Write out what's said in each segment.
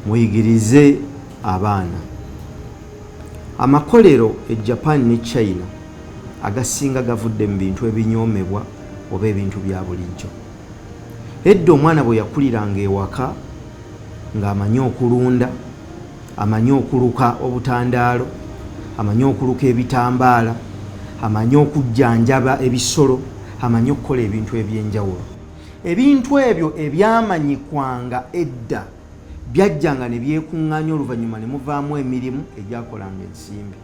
Muyigirize abaana. Amakolero e Japan ne China agasinga gavudde mu bintu ebinyoomebwa oba ebintu bya bulijjo. Edda omwana bwe yakuliranga ewaka ng'amanyi okulunda, amanyi okuluka obutandaalo, amanyi okuluka ebitambaala, amanyi okujjanjaba ebisolo, amanyi okukola ebintu eby'enjawulo. Ebintu ebyo ebyamanyikwanga edda byajjanga ne byekuŋŋaanya oluvannyuma ne muvaamu emirimu egyakolanga ensimbi.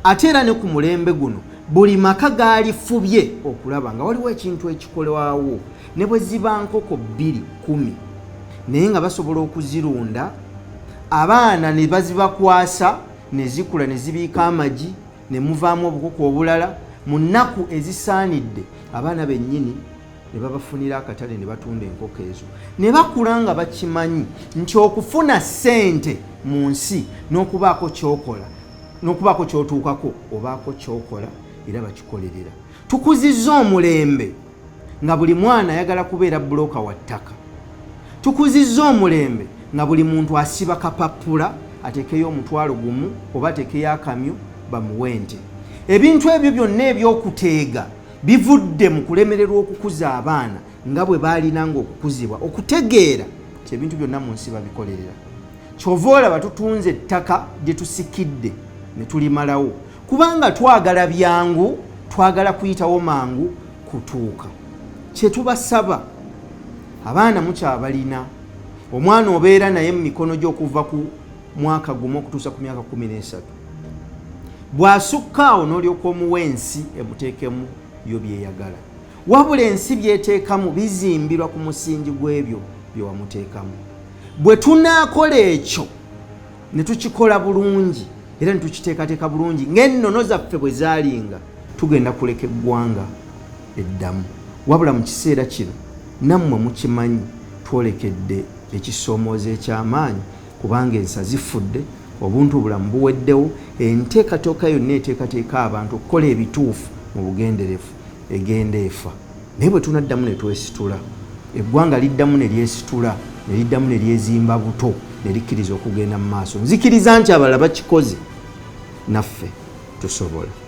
Ate era ne ku mulembe guno buli maka gaalifubye okulaba nga waliwo ekintu ekikolwawo ne bwe ziba nkoko bbiri kkumi naye nga basobola okuzirunda abaana ne bazibakwasa ne zikula ne zibiika amagi ne muvaamu obukoko obulala mu nnaku ezisaanidde abaana bennyini ne babafunira akatale ne batunda enkoko ezo ne bakula nga bakimanyi nti okufuna ssente mu nsi n'okubaako kyokola n'okubaako kyotuukako obaako kyokola era bakikolerera. Tukuzizza omulembe nga buli mwana ayagala kubeera bulooka wa ttaka. Tukuzizza omulembe nga buli muntu asiba kapapula ateekeyo 10,000 oba ateekeyo akamyu bamuwe ente. Ebintu ebyo byonna eby'okuteega bivudde mu kulemererwa okukuza abaana nga bwe baalinanga okukuzibwa okutegeera nti ebintu byonna mu nsi babikolerera. Ky'ova olaba tutunze ettaka lye tusikidde ne tulimalawo kubanga twagala byangu, twagala kuyitawo mangu kutuuka. Kye tubasaba, abaana mukyabalina, omwana obeera naye mu mikono gyo okuva ku mwaka gumu okutuusa ku myaka 13. Bw'asukka awo n'olyoka omuwa ensi emuteekemu yo by'eyagala. Wabula ensi by'eteekamu bizimbirwa ku musingi gw'ebyo bye wamuteekamu. Bwe tunaakola ekyo ne tukikola bulungi era ne tukiteekateeka bulungi ng'ennono zaffe bwe zaalinga, tugenda kuleka eggwanga eddamu. Wabula mu kiseera kino nammwe mukimanyi twolekedde ekisoomoozo eky'amaanyi kubanga ensa zifudde, obuntubulamu buweddewo, enteekateeka yonna eteekateeka abantu okukola ebituufu mu bugenderevu egenda efa. Naye bwe tunaddamu ne twesitula, eggwanga liddamu ne lyesitula, ne liddamu ne lyezimba buto, ne likkiriza okugenda mu maaso. Nzikiriza nti abalala bakikoze, naffe tusobola.